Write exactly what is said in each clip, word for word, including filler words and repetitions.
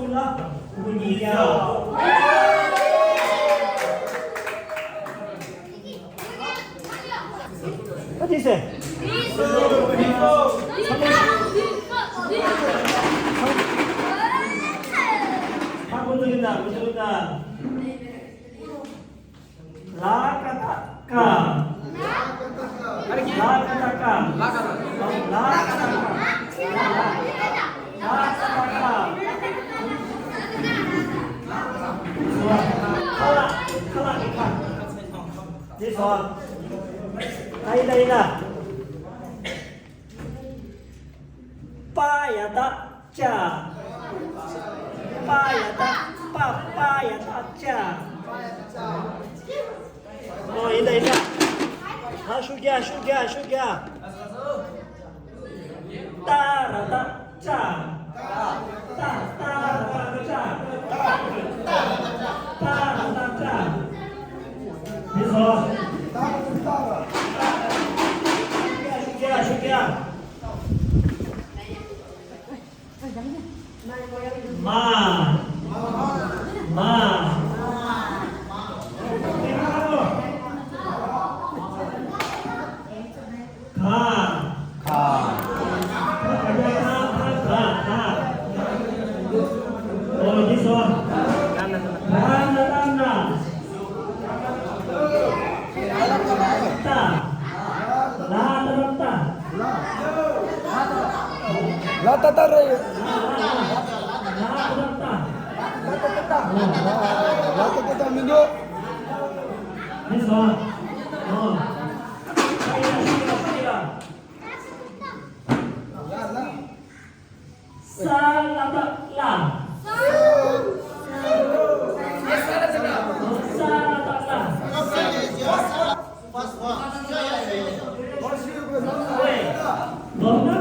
ལ་སྐུ་ཉིད་ཡ། ཨ་ཏི་སེ། ཧ་གོ་ནི་ན་གོ་ནི་ན། ལ་ཀ་ཏ་ཀ། ལ་ཀ་ཏ་ཀ། ལ་ཀ་ཏ་ཀ། ལ་ཀ་ཏ་ཀ། ལ་ཀ་ཏ་ཀ། ཁ་ལག་ཁ་ལག་གི་ཁ། དེ་སོ། ཨ་ཡིན་ད་ཡིན་ད། པ་ཡ་ཏ་ཅ། པ་ཡ་ཏ། པ། པ་ཡ་ཏ་ཅ། ཨོ་ཡིན་ད་ཡིན་ད། ཧ་ཤུ་རྒྱ་ཤུ་རྒྱ་ཤུ་རྒྱ། ཏ་ར་ཏ་ཅ། ཏ། ཏ་ར་ཏ་ཅ། ཏ་ར་ཏ་ཅ། མི་སོ། ཤུ་རྒྱ་ཤུ་རྒྱ། མ། མ། ག། ག། ག། ག། ཨོ་འདི་སོ། ར་ན་ད་ན། ཏ། ལ་ཏ་ཏ། ལ་ཏ་ཏ་རེད། ལ་ཏ་ཏ། ལ་ཏ་ཏ་མི་འདུག་མི་སོང་། ཨོ། ལ་ལ། ས་ལ་ཏ་སླ། ས་ལ་ཏ་སླ། ཨོ་ཡེ། མདོར་ན་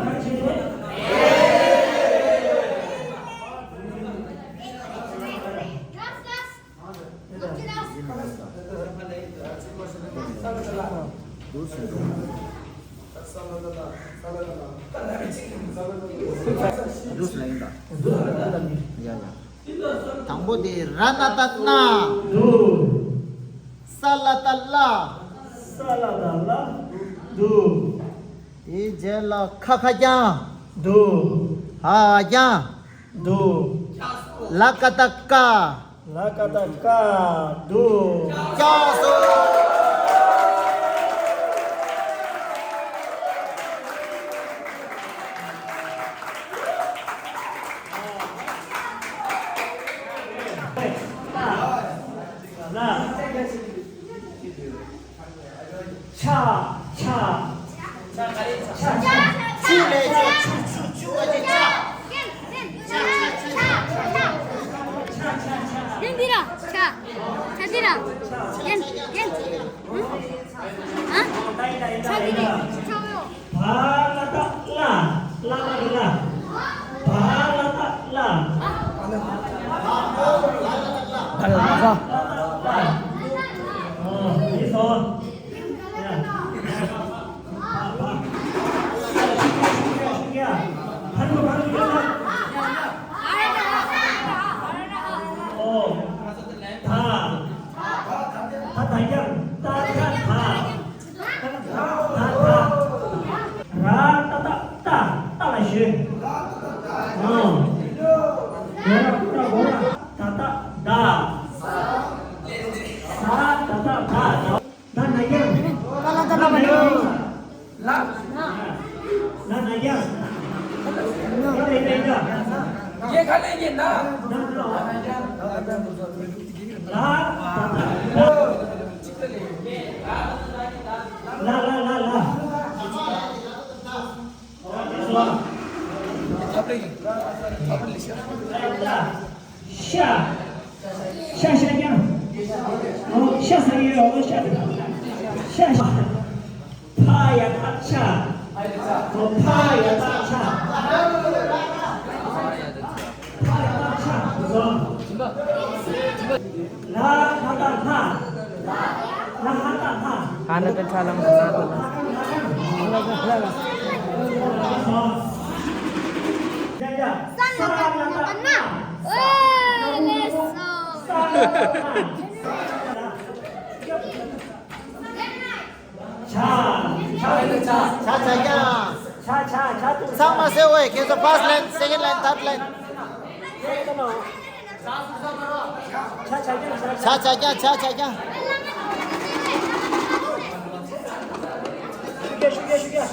ག་རེ་བྱེད་དགོས། དང་པོ་དེ་ར་ན་ད་ན། འདུག་ས་ལ་ད་སླ། ས་ལ་ད་སླ། འདུག་དེའི་རྗེས་ལ་ཁ་ཁ་རྐྱང་། འདུག་ཧ་ཧ་རྐྱང་། འདུག་ལ་ཀ་ཏ་ཀ། ལ་ཀ་ཏ་ཀ། འདུག་ཀྱང་སོ། ལ། ཆ། ཆ། ཆ། ཆ། ཆུ་ལས་ཆུ། ཆུ། ཆུ། ཆུ་བ་ཅན་ཆ། ཡན་འདི་ར་ཆ། ཆ་འདི་ར། ཡན། ཡན། ཨ། ཆ་འདི་ར་ཆ་བོ། བ་ལ་ཏ་སླ། སླ་མ་རེད་ལ། བ་ལ་ཏ་སླ། བ་ལ་ཏ་སླ། ཨོ་ཡེ་སོ། ད་ན་ཡ། ད་ན་ཡ། ལ། ན་ན་ཡ། ཡ་ལེ་ཡ། ཡ། ཡེ་ག་ལེ་ཡེ་ན། ན་ན་ཡ། ལ། ལ་ལ་ལ་ལ། ཐབས་ལེགས་ཡིན། ཐབས་ལེགས་ཤག་ཤ། ཤ་ཤ་རྐྱང་། ཨོ་ཤ་ཟ་ཡི་ཡོད། ཨོ་ཤ། ཤ་ཤ། ཕ་ཡ་ཏ་ཕྱ། ཨོ་ཕ་ཡ་ཏ་ཕྱ། ཕ་ཡ་ཏ་ཕྱ། ལ་ཧ་ཏ་ལྷ། ལ་ཧ་ཏ་ལྷ། ཧ་ན་ཏ་ཁྲ་ལམ་ཧ་ཏ་ལྷ། ཡ་ཡ། ས་ན་ཏ་ན། ཨོ། ཆ་ཆ་ཆ་ཆ། ཚང་མ་གསལ་བོ། ཁྱེད་ཚོ་first line, second line, third line། ཆ་ཆ་རྐྱང་། ཆ་ཆ་རྐྱང་། ཆ་ཆ་རྐྱང་། ཤུགས་རྒྱག་ཤུགས་རྒྱག་ཤུགས་རྒྱག་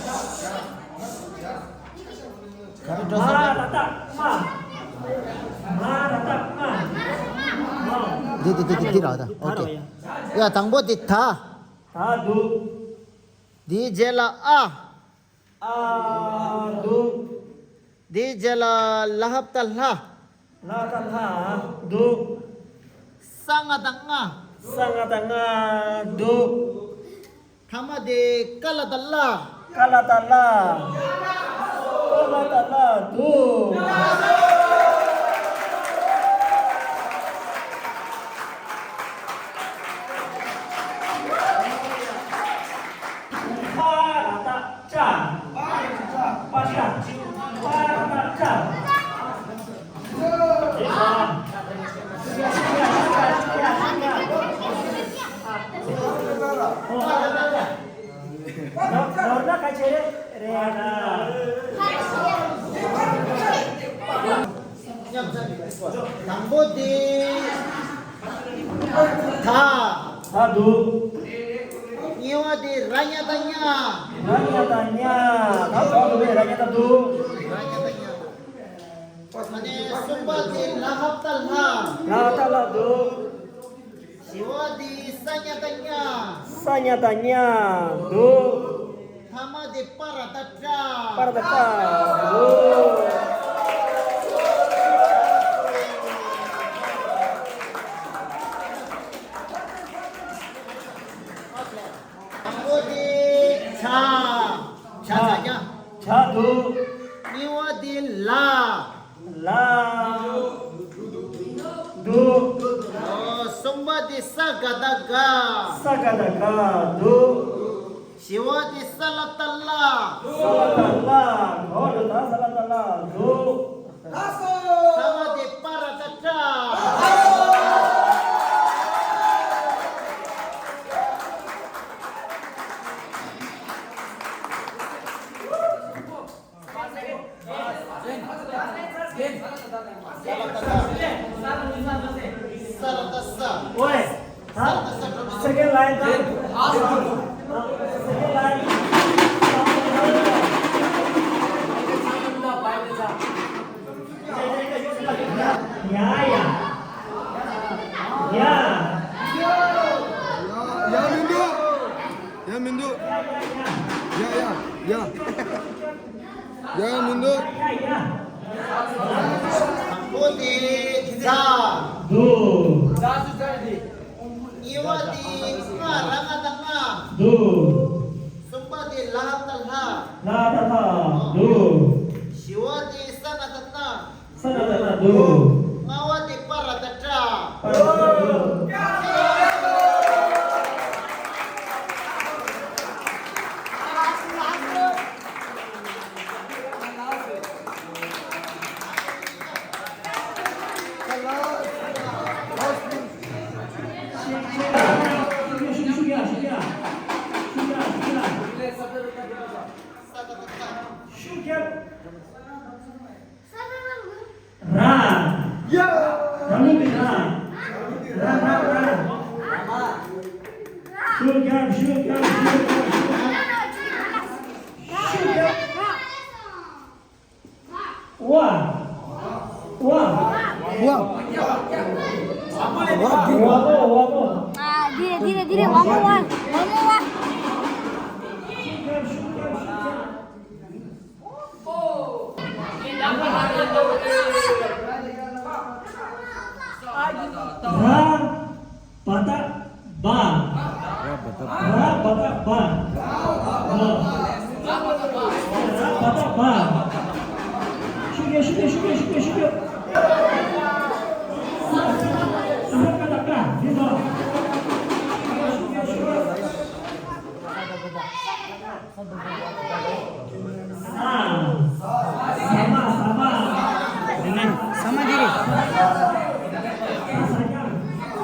ག་རེ་འགྲོ་སོང་། མ་ར་ཏ་མ། མ་ར་ཏ་མ། འདི་འདི་འདི་འདི་འདི་ར་ད། ཨོ་ཁེ། ཡ། དང་པོ་འདི་ད། ད་འདུག་འདིའི་རྗེས་ལ་ཨ། ཨ་འདུག་འདིའི་རྗེས་ལ་ལ་ཧབ་ཏ་ལྷ། ལ་ཧབ་ཏ་ལྷ་འདུག་ས་ང་ཏ་ང་། ས་ང་ཏ་ང་འདུག་ཐ་མ་དེ་ཀ་ལ་ཏ་ལ། ཀ་ལ་ཏ་ལ། ཀ་ལ་ཏ་ལ་འདུག་པ་ར་ཏ་པྲ། པྲ། པྲ། པྲ། པྲ་ར་ཏ་པྲ། ནོར་ན་ཁ་ཆེ་རེད། རེད་ན། དང་པོ་དེ་ད། ད་འདུག་གཉིས་པ་དེ་ར་ཉ་ཏ་ཉ། ར་ཉ་ཏ་ཉ། ད་གང་འདུག་ར་ཉ་ཏ་འདུག་ར་ཉ་ཏ་ཉ། ཨ་ནི་གསུམ་པ་དེ་ལ་ཧབ་ཏ་ལྷ། ལ་ཧབ་ཏ་ལྷ་འདུག་བཞི་པ་དེ་ས་ཉ་ཏ་སྙ། ས་ཉ་ཏ་སྙ་འདུག་ཐ་མ་དེ་པ་ར་ཏ་པྲ། པ་ར་ཏ་པྲ་འདུག་དང་པོ་དེ་ཇ། ཇ་ཇ་ཇ། ཇ་འདུག་གཉིས་པ་དེ་ལ། ལ། འདུག་ཨོ། གསུམ་པ་དེ་ས་ག་ད་ག། ས་ག་ད་ག་འདུག་བཞི་པ་དེ་ས་ལ་ཏ་ལ། ས་ལ་ཏ་ལ། གོ་རུ་ད་ས་ལ་ཏ་ལ་འདུག་ལགས་སོ། ཐ་མ་དེ་པ་ར་ཏ་པྲ། ས་ལ་ཏ་ས། ཨོའི། ད་second line ད། Second line ཡ་ཡ། ཡ། ཡ་མི་འདུག་ཡ་མི་འདུག་ཡ་ཡ་ཡ། ཡ་མི་འདུག་དང་པོ་དེ་ཛ། འདུག་གཉིས་པ་དེ་ང་། ར་ང་ད་ང་། འདུག་གསུམ་པ་དེ་ལ་ཧ་ད་ལྷ། ལ་ཧ་ད་ལྷ། འདུག་བཞི་པ་དེ་ས་ན་ད་སྣ། ས་ན་ད་སྣ་འདུག་ལྔ་པ་དེ་པ་ར་ད་པྲ། པ་ར་ད་པྲ། ཤུགས་རྒྱབ། ར། ཡ། ར་ལུག་གི་ར། ར་ར་ར། ཤུགས་རྒྱབ། ཤུགས་རྒྱབ། ཤུགས་རྒྱབ། ཤུགས་རྒྱབ། ཤུགས་རྒྱབ། ཝ། ཝ། ཝ། ཝ་མོ། ཝ་མོ། ཨ། धीरे धीरे धीरे वामो वा। वामो वा। ར་བ་ད་བ། ར་བ་ད་བ། ར་བ་ད་བ། ཤུགས་རྒྱབ། ཤུགས་རྒྱབ། ཤུགས་རྒྱབ། ཤུགས་རྒྱབ། ཤུགས་རྒྱབ། ས། ས་ཀ་ད་ཀ། འདི་ཚོ། ཤུགས་རྒྱབ། ཤུགས་རྒྱབ། ས། ས་མ། ས་མ། ས་མ་འདི་རེད། ས་ས་ཀ།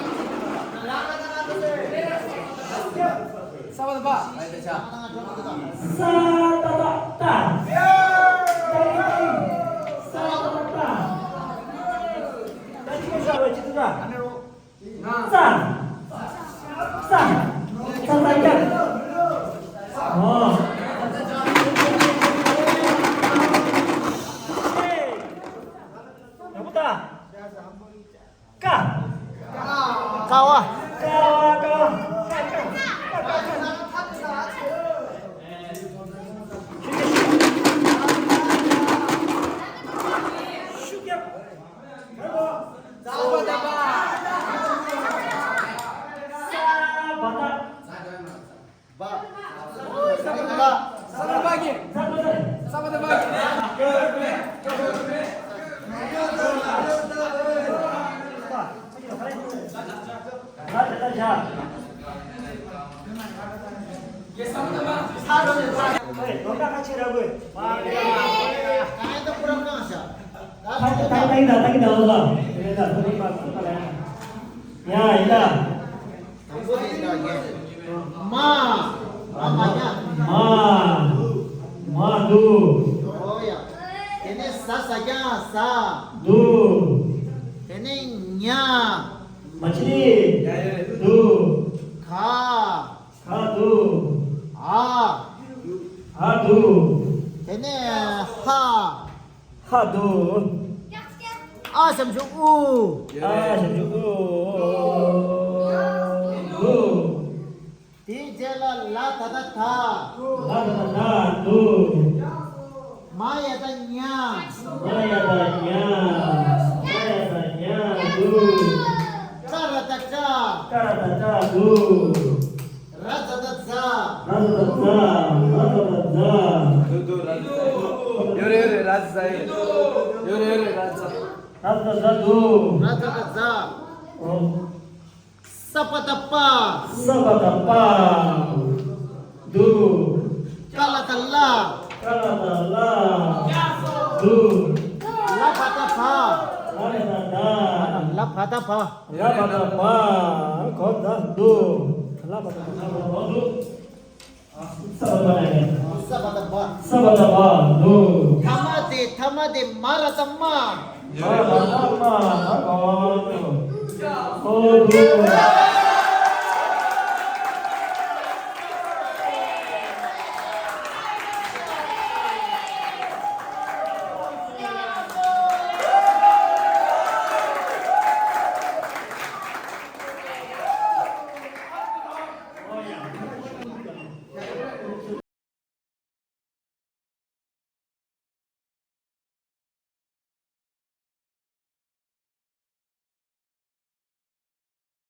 ས་བ་བཏགས་སྦ། ས་བ་བཏགས་སྦ། ས་བ་བཏགས་སྦ། ད་ཅི་ག་ས་བ་ཅི་ཏུ་ད། ས། ས། ས་ས་རྒྱ། ཨོ། ཡག་པོ་ད། ཀ། ཀ་བ། ཀ་བ་ཀ་བ། ཀ་ཀ་ཀ་ཀ་ཀ། ཤུགས་རྒྱབ། ས་བ་བཏགས་སྦ། ས་བ་བཏགས་སྦ། ས་བ་བཏགས་སྦ། ས་བ་བཏགས་སྦ་གི། ས་བ་བཏགས་སྦ་གི། ཡ་ཡིན་ད། དང་པོ་དེ་ཡིན་ད་ངས། མ། མ་མ་ཉ། མ། མ་འདུག་ཨོ་ཡ། དེ་ནས་ས་ས་རྒྱ་ས། འདུག་དེ་ནས་ཉ། མ་ཕྱི་རི། འདུག་ག་ག་འདུག་ཨ། ཨ་འདུག་དེ་ནས་ཧ། ཧ་འདུག་ཨ་ཞབས་ཀྱུ་ཨུ། ཨ་ཞབས་ཀྱུ་ཨུ། འདུག་དེའི་རྗེས་ལ་ལ་ད་བཏགས་ད། ལ་ད་བཏགས་ད་འདུག་མ་ཡ་བཏགས་མྱ། མ་ཡ་བཏགས་མྱ། མ་ཡ་བཏགས་མྱ་འདུག་ཀ་ར་བཏགས་ཀྲ། ཀ་ར་བཏགས་ཀྲ་འདུག་ར་ཛ་བཏགས་ཛ། ར་ཛ་བཏགས་ཛ། ར་ཛ་བཏགས་ཛ། འདུག་འདུག་ར་ཛ། ཡོད་རེད་ཡོད་རེད། ར་ཛ་ཡོད། ཡོད་རེད་ཡོད་རེད། ར་ཛ། ར་ཛ་བཏགས་ཛ་འདུག་ར་ཛ་བཏགས་ཛ། ཨོ། ས་བ་བཏགས་སྦ། ས་བ་བཏགས་སྦ། འདུག་ཀ་ལ་བཏགས་ཀླ། ཀ་ལ་བཏགས་ཀླ། འདུག་ལ་བ་བཏགས་བ། ལ་བ་བཏགས་ལ། ལ་བ་བཏགས་བ། ལ་བ་བཏགས་བ། གོ་ད་འདུག་ལ་བ་བཏགས་ལ་བ་བཏགས་འདུག་ས་བ་བཏགས་སྦ། ས་བ་བཏགས་སྦ། ས་བ་བཏགས་སྦ། འདུག་ཐ་མ་དེ་ཐ་མ་དེ་མ་ར་བཏགས་མ། མ་ར་བཏགས་མ། ཨོ་འདུག